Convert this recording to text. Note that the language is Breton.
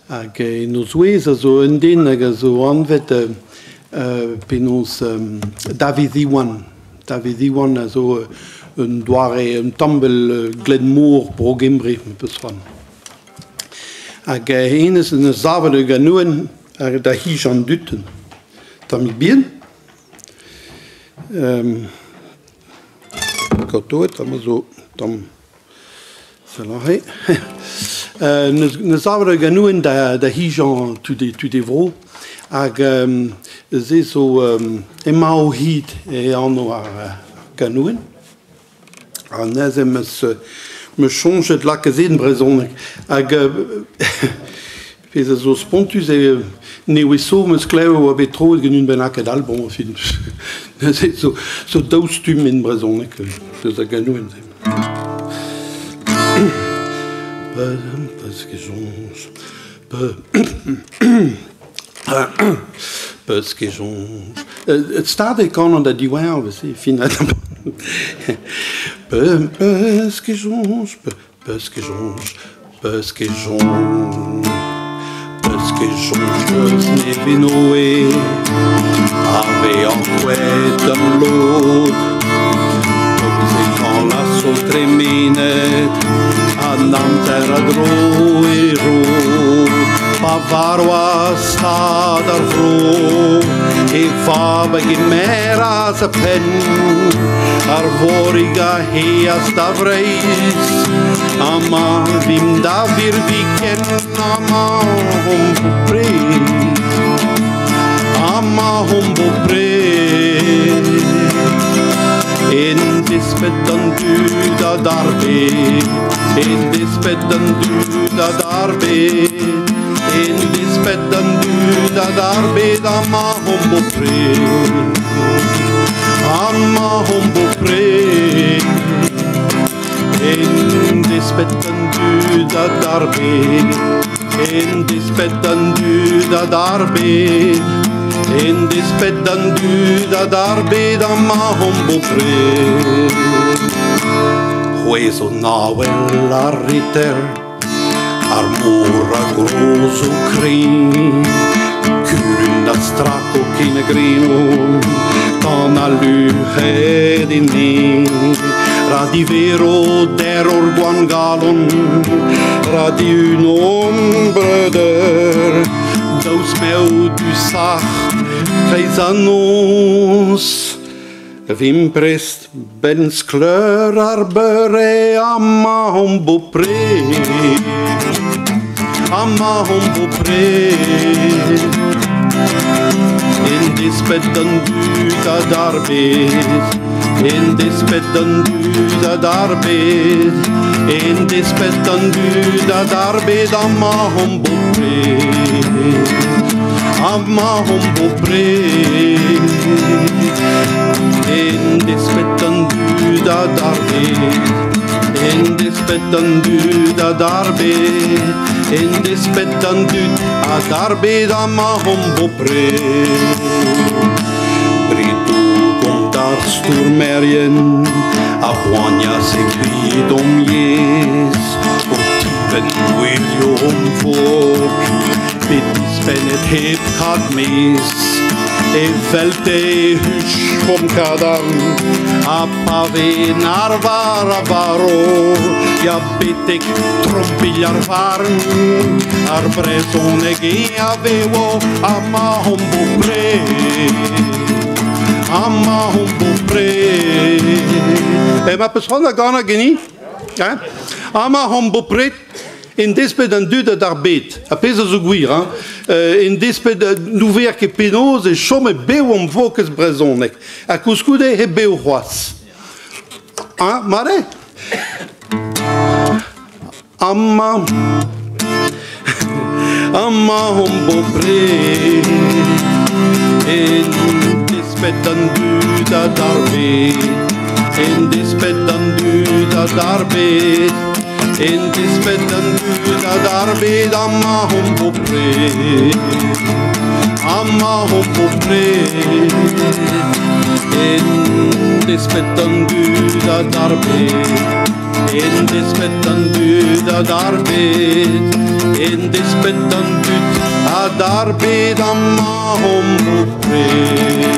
Hag en o zouez a zo un den hag a zo anvet penaos Dafydd Iwan. Dafydd Iwan a zo un doare, un tamm 'vel Glenmor Bro-Gembre, peus c'hoant. Hag hennezh en deus savet ur ganouenn da hij an dud un tammig bihan. Kaotoet amañ zo tamm sell aze. Neus savet ur ganouenn da hijañ tud e vro hag se zo emañ o hid e anv ar ganouenn. Ha neuze 'm eus soñjet lakaat se en brezhoneg. Hag pezh a zo spontus eo nevez zo 'm eus klevet e oa bet troet gant unan bennaket all. Bon, enfin, neuze zo daou stumm en brezhoneg deus ar ganouenn-se. Peus ket soñj Peus ket soñj Start eo kanañ da diwezhañ evel-se, fin Peus ket soñj, peus ket soñj, peus ket soñj, peus ket soñj eus Nevenoe Ar vezañ kouezhet d'am lod Daouzek vloaz zo tremenet An amzer a dro e rod Pa varvas tad ar vro E vab a gemeras a penn Ar vorig a heas da Vreizh Amañ vimp da virviken Amañ omp bepred Amañ omp bepred En desped d'an dud ha d'ar bed En desped d'an dud ha d'ar bed En desped d'an dud ha d'ar bed Amañ omp bepred Amañ omp bepred En desped d'an dud ha d'ar bed En desped d'an dud ha d'ar bed En desped d'an dud ha d'ar bed Amañ omp bepred C'hwezh an avel ar reter Ar mor a groz o kreñv Kurun a strako ken a greno Tan al luc'hed en neñv Ra divero der hor gwan-galon Ra dihunomp breudeur Daoust m'eo du-sac'h 'kreiz an noz Vimp prest 'benn skleur ar beure amañ omp bepred Amañ omp bepred En desped d'an dud ha d'ar bed En desped d'an dud ha d'ar bed En desped d'an dud ha d'ar bed amañ omp bepred Amañ omp bepred En desped d'an dud ha d'ar bed En desped d'an dud ha d'ar bed En desped d'an dud ha d'ar bed amañ omp bepred Bredoù omp d'ar stourmerien a boanias evit hom yezh O tibenn gouelioù hom fobl bet dispennet hep kad-mez Evelte e huchomp kadarn ha pa vez en arvar a varv Ya betek trompilh ar varn Ar brezhoneg eñ a vevo amañ omp bepred Amañ omp bepred Emañ peus c'hoant da ganañ ganin? Hein? Amañ omp bepred En desped d'an dud ha d'ar bed, ar pezh a zo gwir, hein, en desped n'ouver ket penaos e chome bev am vokez brezhoneg, ha koulskoude he bev c'hoazh. Hein, mat eo? Amañ, amañ omp bepred, en desped d'an dud ha d'ar bed, en desped d'an dud ha d'ar bed. En desped d'an dud ha d'ar bed amañ omp bepred Amañ omp bepred En desped d'an dud ha d'ar bed En despet d'an dud ha d'ar bed, en despet d'an dud ha d'ar bed amañ omp bepred.